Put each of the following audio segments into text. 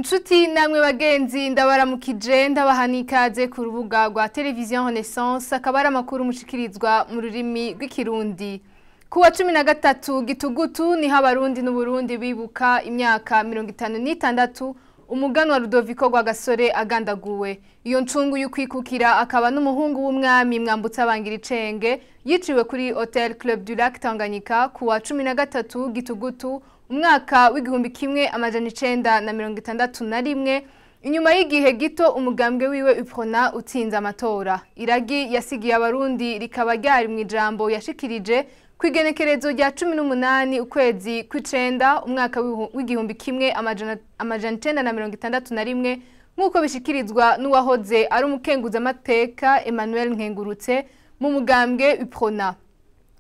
Nshuti namwe bagenzi, ndabaramukije, ndabaha n'ikaze ku rubuga rwa Televiziyo Renaissance. Akaba ari amakuru mushikirizwa mu rurimi rw'Ikirundi. Ku wa 13 Gitugutu niho Abarundi n'Uburundi bibuka imyaka 56 umuganwa Rudoviko Rwagasore agandaguwe. Iyo ncungu y'ukwikukira akaba n'umuhungu w'umwami Mwambutsa Bangiricenge yiciwe kuri Hotel Club du Lac Tanganyika ku wa 13 Gitugutu umwaka w'1961, inyuma y'igihe gito umugambwe wiwe Uprona utsinze amatora. Iragi yasigiye Abarundi rikaba ryari mu ijambo yashikirije kw'igenekerezo rya 18 ukwezi kw'icenda umwaka w'1961, nk'uko bishikirizwa n'uwahoze ari umukenguzamateka Emmanuel Nkengurutse mu mugambwe Uprona.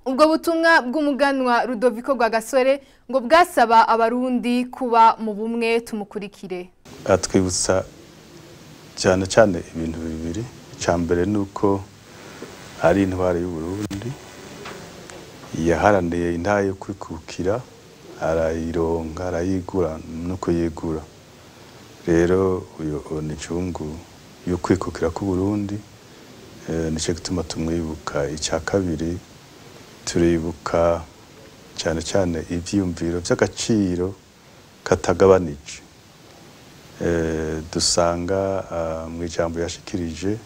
Ubwo butumwa bw'umuganwa Rudoviko Rwagasore ngo bwasaba Abarundi kuba mu bumwe. Tumukurikire. Atwibutsa cyane cyane ibintu bibiri. Icya mbere ni uko ari intwari y'Uburundi, yaharaniye intahe yo kwikukira, arayironka, arayigura no kuyigura. Rero uyu ni incungu yo kwikukira k'Uburundi, nicyo gituma tumwibuka. Icya kabiri, turibuka cyane cyane ivyiyumviro vy'agaciro katagabanije dusanga mu ijambo yashikirije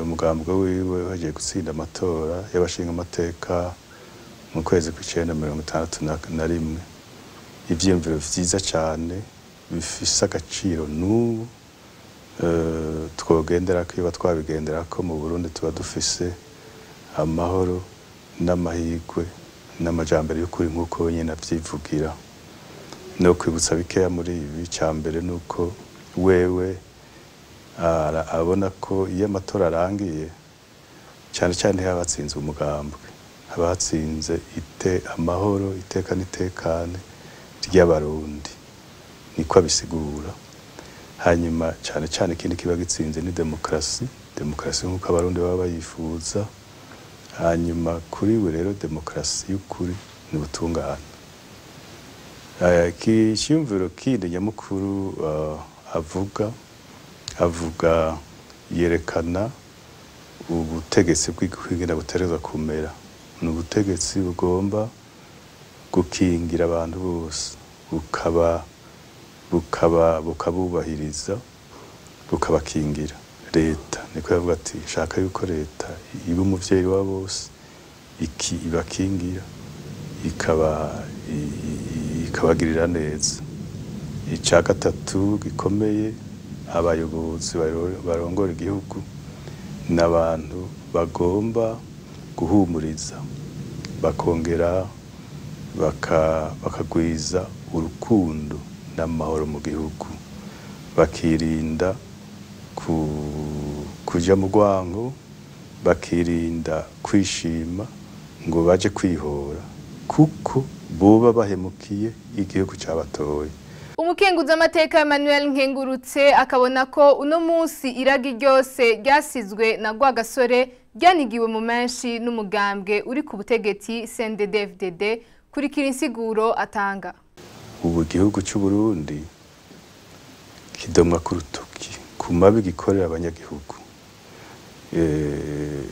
umugambwe wiwe bagiye gutsinda amatora y'abashinga amateka mu kwezi kw'icenda 61. Ivyiyumviro vyiza cyane bifise agaciro n'ubu twogenderako. Iyo twabigenderako, mu Burundi tuba dufise amahoro n'amahirwe n'amajambere y'ukuri, nk'uko nyine avyivugira. No kwibutsa bikeya muri ibi: icya mbere ni uko wewe abona ko iyo amatora arangiye, cyane cyane haba hatsinze umugambwe, haba hatsinze ite amahoro, iteka n'itekane ry'Abarundi, niko abisigura. Hanyuma cyane cyane ikindi kiba gitsinze ni demokarasi, demokarasi nk'uko Abarundi baba bayifuza. Hanyuma kuri we rero, demokarasi y'ukuri ni ubutungane. Icyiyumviro kindi nyamukuru avuga yerekana ubutegetsi bw'igihugu ingene butegerezwa kumera. Ni ubutegetsi bugomba gukingira abantu bose, bukaba bukabubahiriza, bukabakingira. Leta, niko yavuga ati: "Shaka yuko leta iba umuvyeyi wa bose, iki ibakingira, ikaba ikabagirira neza." Icya gatatu gikomeye, abayobozi barongora igihugu ni abantu bagomba guhumuriza, bakongera bakagwiza urukundo n'amahoro mu gihugu, bakirinda kuja mu rwango, bakirinda kwishima ngo baje kwihora, kuko boba bahemukiye igihugu cabatoye. Umukenguzamateka Emmanuel Nkengurutse akabona ko uno munsi iragi ryose ryasizwe na Rwagasore ryanigiwe mu menshi n'umugambwe uri ku butegetsi CNDD-FDD. Kurikira insiguro atanga. Ubu igihugu cy'u Burundi kidomwa ku rutoki ku mabi gikorera abanyagihugu.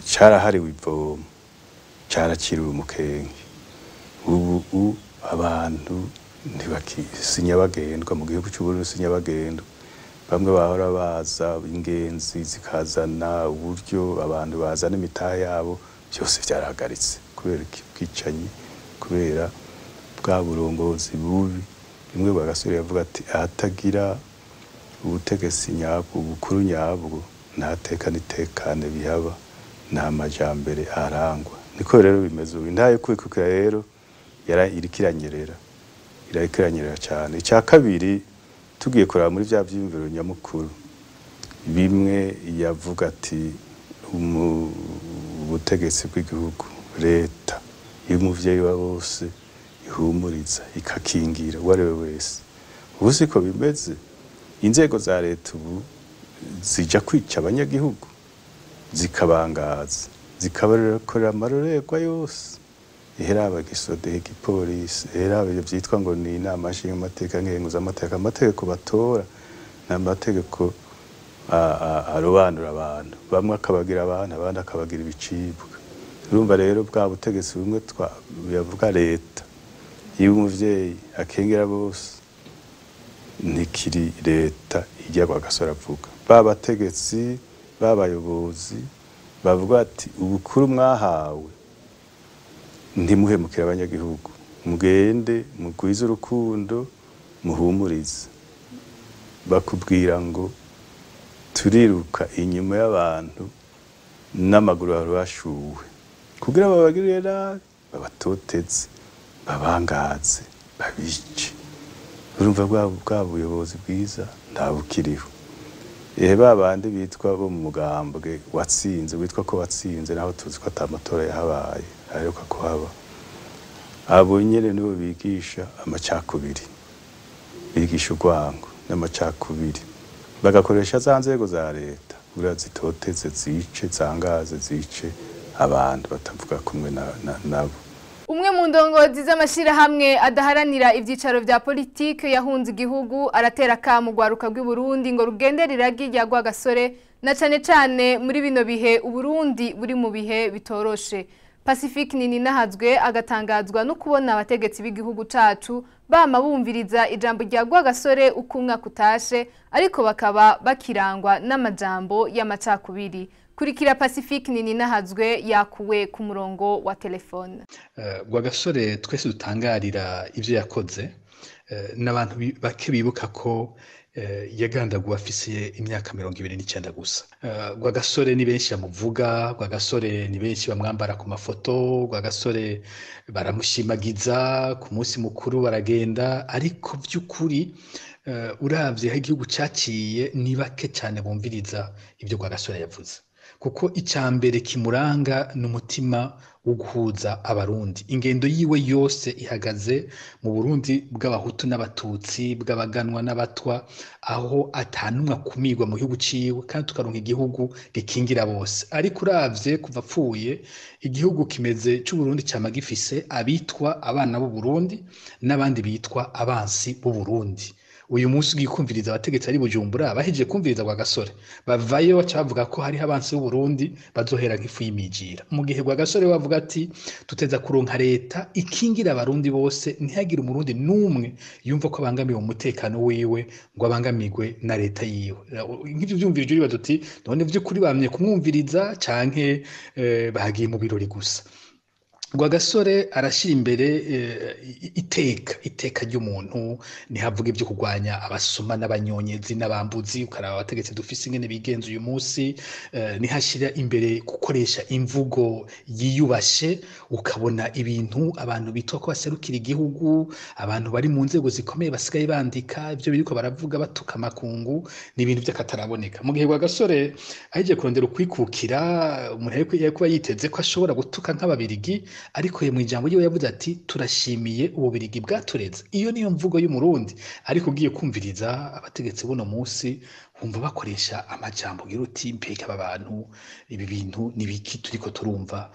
Carahariwe ivomo, caraciriwe umukenke. Ubu abantu si nyabagendwa mu gihugu cy'u Burundi, si nyabagendwa. Bamwe bahora baza, ingenzi zikazana uburyo, abantu bazana imitahe yabo, byose byarahagaritse kubera ubwicanyi, kubera bwa burongozi bubi. Bimwe Rwagasore yavuga ati: "Ahatagira ubutegetsi nyabwo, ubukuru nyabwo, nta teka n'itekane bihaba, nta majambere arangwa." Niko rero bimeze ubu. Intahe yo kwikukira rero iriko iranyerera, iriko iranyerera cyane. Icya kabiri, tugiye kuraba muri vya vyiyumviro nyamukuru, bimwe yavuga ati ubutegetsi bw'igihugu, leta y'umuvyeyi wa bose, ihumuriza, ikakingira uwo ari we wese. Ubu siko bimeze. Inzego za leta ubu zija kwica abanyagihugu, zikabangaza, zikabakorera amarorerwa yose. Iheraba gisode, igipolisi, iheraba ibyo byitwa ngo ni inama nshingamateka, nkenguzamateka. Amategeko batora ni amategeko arobanura abantu, bamwe akabagira abantu, abandi akabagira ibicibwa. Urumva rero bwa butegetsi bumwe yavuga leta iyo umuvyeyi akengera bose, ntikiri leta ijya kwa gasore avuga. Ba bategetsi b'abayobozi bavuga ati ubukuru mwahawe ntimuhemukire abanyagihugu, mugende mugwize urukundo, muhumurize. Bakubwira ngo turiruka inyuma y'abantu n'amaguru bashuwe kugira babagirire nabi, babatoteze, babangaze, babice. Urumva bwa buyobozi bwiza ntabukiriho. Ehe ba bandi bitwa bo mu mugambwe watsinze, witwa ko watsinze, naho tuzi ko ata matora yahabaye aheruka kuhaba, abo nyene nibo bigisha amacakubiri, bigisha urwango n'amacakubiri, bagakoresha za nzego za leta kugira zitoteze, zice, zangaze, zice abantu batavuga kumwe nabo. Umwe mu ndongozi z'amashirahamwe adaharanira ivyicaro vya politike yahunze igihugu aratera akamu rwaruka rw'i Burundi ngo rugendere iragi rya Rwagasore, na cane cane muri bino bihe Uburundi buri mu bihe bitoroshe. Pacifique Nininahazwe agatangazwa no kubona abategetsi b'igihugu cacu bama bumviriza ijambo rya Rwagasore uko umwaka utashe, ariko bakaba bakirangwa n'amajambo y'amacakubiri. Kurikira Pacifique Nininahazwe yakuwe ku murongo wa telefone. Rwagasore twese dutangarira ivyo yakoze, n'abantu bake bibuka ko yagandaguwe afise imyaka 29 gusa. Rwagasore ni benshi bamuvuga, Rwagasore ni benshi bamwambara ku mafoto, Rwagasore baramushimagiza ku munsi mukuru baragenda, ariko vy'ukuri uravye aho igihugu caciye ni bake cane bumviriza ivyo Rwagasore yavuze. Kuko icambere kimuranga n'umutima wo guhuza abarundi. Ingendo yiwe yose ihagaze mu Burundi bw'abahutu n'abatutsi, bw'abaganwa n'abatwa, aho atanumwe akumirwa mu gihugu ciwe, kandi tukaronka igihugu gikingira bose. Ariko uravye kuva apfuye, igihugu kimeze c'Uburundi cama gifise abitwa abana b'u Burundi n'abandi bitwa abansi b'u Burundi. Uyu munsi ugiye kumviriza abategetsi ari Bujumbura bahejeje kumviriza Rwagasore, bavayo baca bavuga ko hariho abansi b'u Burundi bazohera nk'ifu y'imijira. Mu gihe Rwagasore we avuga ati tuteza kuronka leta ikingira abarundi bose, ntihagire umurundi n'umwe yumva ko abangamiwe umutekano wiwe ngo abangamirwe na leta yiwe. Nk'ivyo vyumvirije uribaza uti none vy'ukuri bamye kumwumviriza canke bagiye mu birori gusa. Rwagasore arashira imbere iteka ry'umuntu, ntihavuga ibyo kurwanya abasuma n'abanyonyezi n'abambuzi, ukaraba abategetsi dufise ingene bigenza uyu munsi, nihashira imbere gukoresha imvugo yiyubashe, ukabona ibintu abantu bitwa ko baserukira igihugu, abantu bari mu nzego zikomeye basigaye bandika ibyo biriko baravuga batuka amakungu, ni ibintu by'akataraboneka. Mu gihe Rwagasore ahejeje kurondera ukwikukira, umuntu yari kuba yiteze ko ashobora gutuka nk'ababirigi, ariko ye mu ijambo ryiwe yavuze ati turashimiye ububirigi bwatureze. Iyo niyo mvugo y'umurundi. Ariko ugiye kumviriza abategetsi buno munsi wumva bakoresha amajambo ngira uti mbega aba bantu ibi bintu ni biki turiko turumva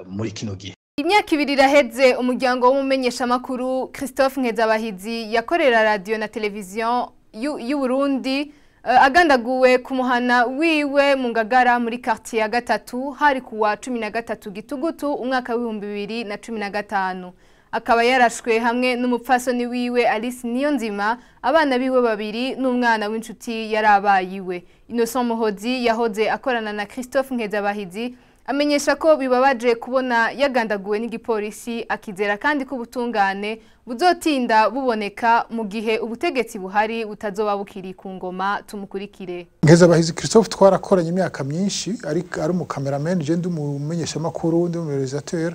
muri kino gihe. Imyaka ibiri iraheze umuryango w'umumenyeshamakuru Christophe Nkezabahizi yakorera radio na televiziyo y'u Burundi agandaguwe ku muhana wiwe mu Ngagara muri quartier ya gatatu, hari kuwa 13 Gitugutu umwaka w'ibihumbi bibiri na cumi na gatanu. Akaba yarashwe hamwe n'umupfasoni wiwe Alice Niyonzima, abana biwe babiri n'umwana w'inshuti yarabaye iwe. Innocent Muhozi yahoze akorana na Christophe Nkezabahizi amenyesha ko bibabaje kubona yagandaguwe n'igipolisi, akizera kandi ko ubutungane buzotinda buboneka mu gihe ubutegetsi buhari butazoba bukiri ku ngoma. Tumukurikire. Nkezabahizi Christophe twarakoranye imyaka myinshi, ari umu cameraman, je ndi umumenyeshamakuru, ndi umu realisateur.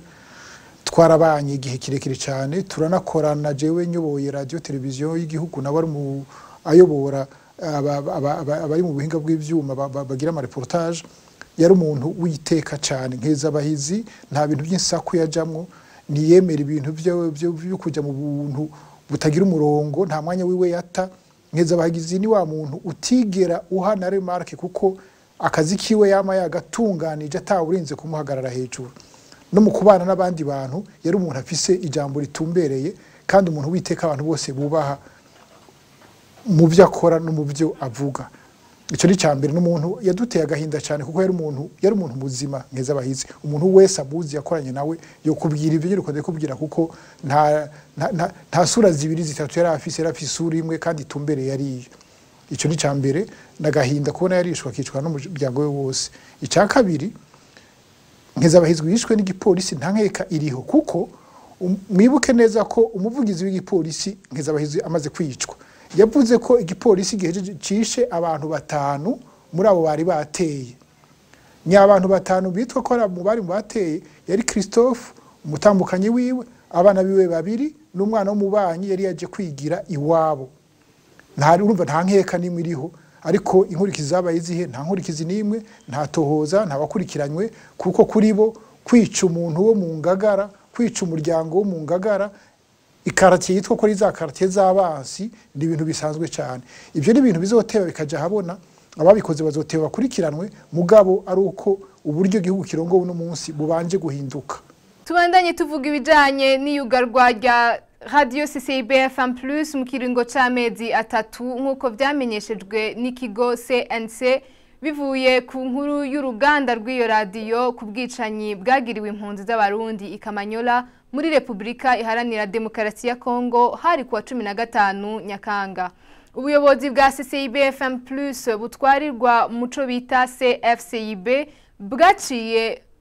Twarabanye igihe kirekire cyane, turanakorana, jewe nyoboye radio televiziyo y'igihugu, nawe ari mu ayobora abari mu buhinga bw'ivyuma bagira ama reportage. Yari umuntu witeka cyane. Nkezabahizi nta bintu by'insaku yajamwo, ntiyemera ibintu byo kujya mu buntu butagira umurongo, nta mwanya wiwe yata. Nkezabahizi ni wa muntu utigera uhana remarque, kuko akazi kiwe yama yagatunganije atawurinze kumuhagarara hejuru. No mu kubana n'abandi bantu yari umuntu afise ijambo ritumbereye, kandi umuntu witeka abantu bose bubaha mu byo akora no mu byo avuga. Icyo ni cyambere. N'umuntu yaduteye agahinda cyane, kuko yari umuntu muzima Nkezabahizi. Umuntu wese amuzi yakoranye nawe yo kubwira ibyo nyine kubwira, kuko nta sura zibiri zitatu yari afise, yari afise isura imwe kandi itumbereye yari iyo. Icyo ni cyambere, nagahinda kubona yarishwe akicwa n'umuryango we wose. Icya kabiri, Nkezabahizi yishwe n'igipolisi nta nkeka iriho, kuko mwibuke neza ko umuvugizi w'igipolisi Nkezabahizi amaze kwicwa yavuze ko igipolisi gihejeje cishe abantu 5 muri abo bari bateye. Ni abantu 5 bitwa ko mu bari bateye yari Christophe umutambukanyi wiwe, abana biwe 2 n'umwana w'umubanyi yari yaje kwigira iwabo. Nta urumva nta nkeka nimwe iriho, ariko inkurikizi zabaye zihe? Nta nkurikizi nimwe, nta tohoza, nta bakurikiranywe, kuko kuri bo kwica umuntu wo mu Ngagara, kwica umuryango wo mu Ngagara, ikaratiye yitwa ko ari za karatiye z'abansi, ni ibintu bisanzwe cyane. Ibyo ni ibintu bizoteba bikaja habona, ababikoze bazoteba bakurikiranwe, mugabo ari uko uburyo igihugu kirongowe uno munsi bubanje guhinduka. Tubandanye tuvuga ibijanye n'iyugarwa rya Radio CCIB FM Plus mu kiringo c'amezi 3 nk'uko vyamenyeshejwe n'ikigo CNC bivuye ku nkuru y'uruganda rw'iyo radio ku bwicanyi bwagiriwe impunzi z'Abarundi ikamanyola muri Republika Iharanira Demokarasi ya Kongo hari kuwa 15 Nyakanga. Ubuyobozi bwa CCIB FM Plus butwarirwa muco bita CFCIB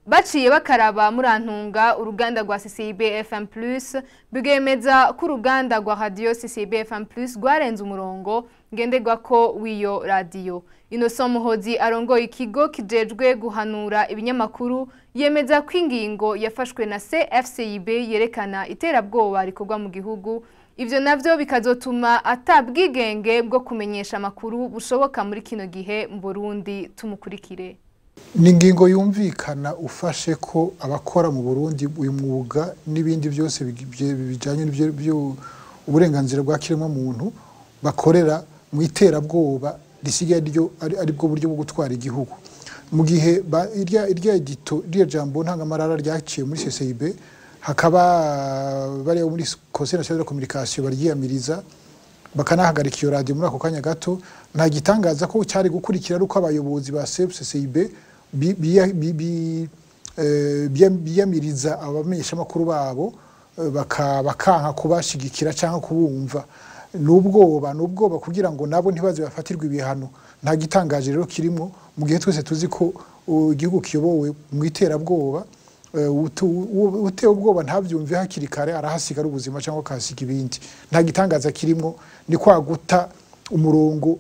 baciye bakaraba murantunga uruganda rwa CCIB FM Plus bwemeza ko uruganda rwa radio CCIB FM Plus rwarenze umurongo ngenderwa ko w'iyo radio. Innocent Muhozi arongoye ikigo kijejwe guhanura ibinyamakuru yemeza ko ingingo yafashwe na CFCIB yerekana iterabwoba rikorwa mu gihugu, ivyo navyo bikazotuma atabwigenge bwo kumenyesha amakuru bushoboka muri kino gihe mu Burundi. Tumukurikire. Ni ingingo yumvikana ufashe ko abakora mu Burundi uyu mwuga n'ibindi byose bijanye n'ibyo uburenganzira bwa kiremwa muntu bakorera mu iterabwoba risigaye ryo ari bwo buryo bwo gutwara igihugu. Mu gihe irya edito irya jambo ntangamarara ryaciye muri CCIB, hakaba bari muri Conseil National de Communication baryiyamiriza bakanahagarika iyo radio muri ako kanya gato, nta gitangaza ko cyari gukurikira ari uko abayobozi ba CCIB biyamiriza abamenyesha makuru babo bakanka kubashigikira cyangwa kubumva. Nubwoba kugira ngo nabo ntibaze bafatirwe ibihano. Nta gitangaje rero kirimo mu gihe twese tuzi ko igihugu kiyobowe mu iterabwoba, utewe ubwoba ntabyumve hakiri kare arahasigara ubuzima cyangwa akahasiga ibindi. Nta gitangaza kirimo, ni kwaguta umurongo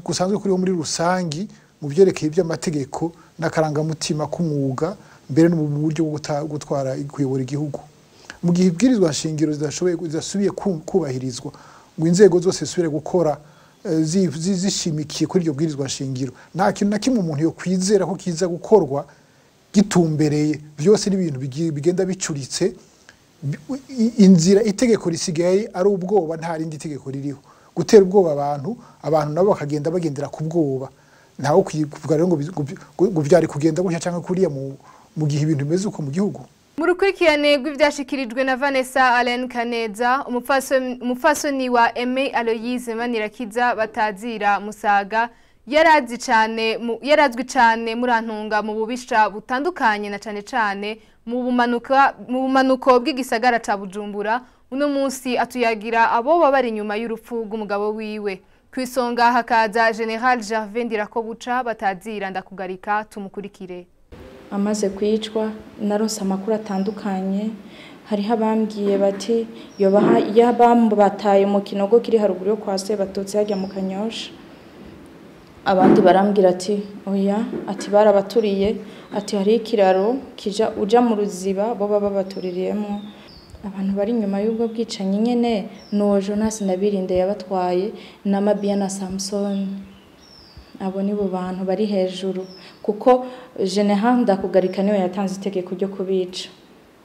gusanzwe kuriho muri rusangi mu byerekeye iby'amategeko n'akarangamutima k'umwuga mbere no mu buryo bwo gutwara kuyobora igihugu. Mu gihe ibwirizwa nshingiro zidasubiye kubahirizwa ngo inzego zose zisubire gukora zishimikiye kuri iryo bwirizwa nshingiro, nta kintu na kimwe umuntu yo kwizera ko kiza gukorwa gitumbereye. Byose ni ibintu bigenda bicuritse. Inzira itegeko risigaye ari ubwoba, nta rindi tegeko ririho. Gutera ubwoba abantu nabo bakagenda bagendera ku bwoba. Ntawe kuvuga rero ngo byari kugenda gutya cyangwa kuriya mu gihe ibintu bimeze uko mu gihugu. Mu rukurikirane rw'ivyashikirijwe na Vanessa Allen Kaneza, umupfasoni wa Aimé Aloyse Manirakiza batazira Musaga, yarazwi cane murantunga mu bubisha butandukanye na cane cane mu bumanuko bw'igisagara ca Bujumbura. Uno munsi atuyagira abo bari inyuma y'urupfu rw'umugabo wiwe. Kwisonga hakaza General Gervais Ndirakobuca batazira Ndakugarika. Tumukurikire. Amaze kwicwa naronse amakuru atandukanye, hariho abambwiye bati yabambataye mu kinogo kiri haruguru yo kwa Sebatutsi hajya mu Kanyosha, abandi barambwira ati oya, ati barabaturiye, ati hari ikiraro kija uja mu ruziba bo baba batuririyemo. Abantu bari inyuma y'ubwo bwicanyi nyene no Jonas Ndabirinde yabatwaye na Mabia na Samson, abo nibo bantu bari hejuru, kuko General Ndakugarika niwe yatanze itegeko ryo kubica.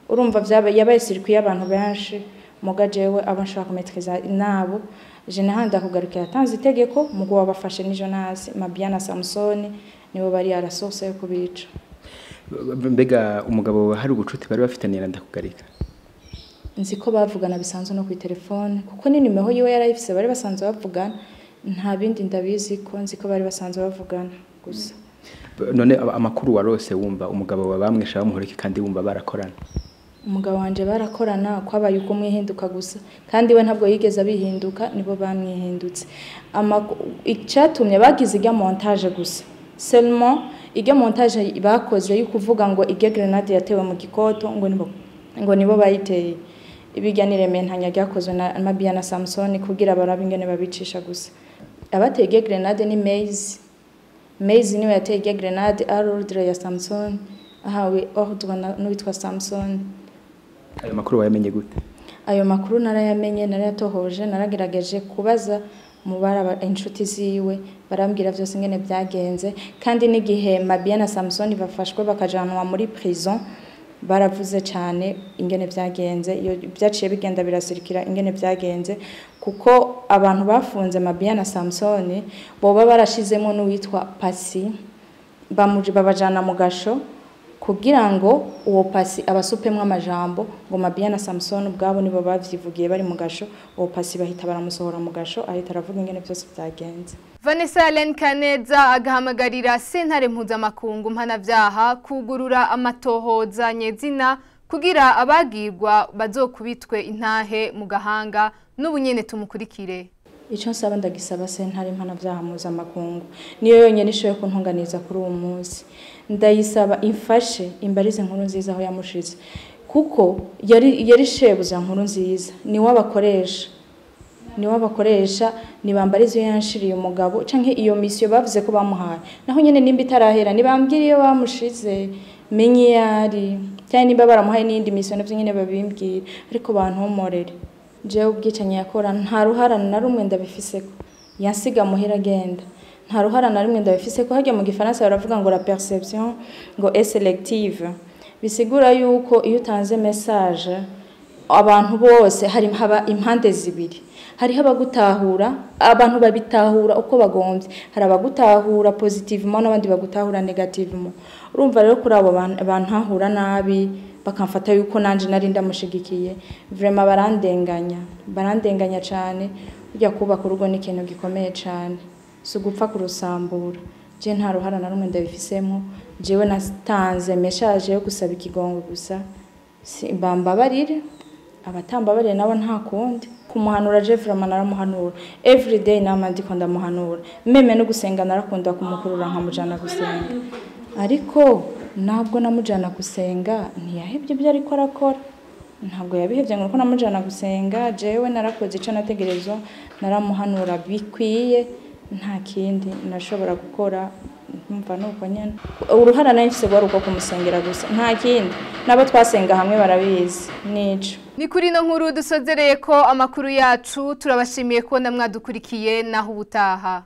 Urumva yabaye circuit y'abantu benshi, muga jewe abo nshaka kumetriza nabo. General Ndakugarika yatanze itegeko, mugo wabafashe ni Jonas Mabia na Samson, nibo bari ara source yo kubica. Mbega umugabo hari ubucuti bari bafitaniye na Ndakugarika? Nzi ko bavugana bisanzwe no ku telefone, kuko ni nimero yiwe yarayifise, bari basanzwe bavugana, nta bindi ndabizi ko nzi ko bari basanzwe bavugana gusa. None amakuru warose wumva umugabo wa bamwisha bamuhoreke kandi wumva barakorana? Umugabo wanje barakorana, kwabaye uko mwihinduka gusa, kandi we ntabwo yigeze abihinduka, nibo bamwihindutse. Icyatumye bagize ijya montage gusa, seulement ijya montage bakoze yo kuvuga ngo ijya grenade yatewe mu gikoto, ngo nibo bayiteye. Ibijya n'irementanya ryakozwe na Mabia na Samson kugira barabe ingene babicisha gusa. Abateye ijya grenade ni Maze. Maze niwe yateye ijya grenade à l'ordre ya Samson, ahawe ordre n'uwitwa Samson. Ayo makuru wayamenye gute? Ayo makuru narayamenye, narayatohoje, naragerageje kubaza mu baraba inshuti ziwe, barambwira byose ingene byagenze. Kandi n'igihe Mabia na Samson bafashwe bakajanwa muri prison, baravuze cyane ingene byagenze. Iyo byaciye bigenda birasirikira ingene byagenze, kuko abantu bafunze Mabia na Samson boba barashizemo n'uwitwa Pasi, babajana mu gasho kugira ngo uwo Pasi abasupemwe amajambo ngo Mabia na Samson ubwabo nibo bavyivugiye bari mu gasho. Uwo Pasi bahita baramusohora mu gasho, ahita aravuga ingene byose byagenze. Vanessa Helen Kaneza agahamagarira sentare mpuzamakungu mpanavyaha kugurura amatohoza nyezina kugira abagirwa bazokubitwe intahe mu gahanga. N'ubunyene tumukurikire. Ico nsaba ndagisaba sentare mpanavyaha mpuzamakungu, niyo yonyene ishoboye kuntunganiza kuri uwo munsi. Ndayisaba imfashe imbarize Nkuru Nziza aho yamushize, kuko yari shebuza Nkuru Nziza, niwe abakoresha, niwe abakoresha, nibambarize iyo yanshiriye umugabo canke iyo mission bavuze ko bamuhaye. Naho nyene nimba itarahera nibambwira iyo bamushize, menye yari cyane, nimba baramuhaye n'indi mission navyo nyene babimbwira, ariko bantumorere. Jewe ubwicanyi yakora nta ruhara na rumwe ndabifiseko, yansiga muhira agenda, nta ruhara na rumwe ndabifiseko. Harya mu gifaransa baravuga ngo la perception ngo est sélective, bisigura yuko iyo utanze message abantu bose hari haba impande zibiri, hariho abagutahura, abantu babitahura uko bagombye, hari abagutahura positivement n'abandi bagutahura negativement. Urumva rero kuri abo bantahura nabi bakamfata yuko nanje nari ndamushigikiye, vraiment barandenganya cyane. Ujya kubaka urugo ni ikintu gikomeye cyane, si ugupfa kurusambura. Je nta ruhara na rumwe ndabifisemo, jewe natanze message yo gusaba ikigongo gusa, bambabarire, abatambabarire nabo nta kundi. Kumuhanura je vraiment naramuhanura every day, nama ndiko ndamuhanura, meme no gusenga narakunda kumukurura nkamujana gusenga, ariko ntabwo namujana gusenga ntiyahebye ibyo ariko arakora, ntabwo yabihebye ngo namujana gusenga. Jewe narakoze ico nategerezwa, naramuhanura bikwiye, nta kindi nashobora gukora, nkumva nuko nyene. Uruhara nari mfise rwari urwo kumusengera gusa, nta kindi, nabo twasenga hamwe barabizi nico. Ni kuri ino nkuru dusozereye ko amakuru yacu, turabashimiye kubona mwadukurikiye, naho ubutaha.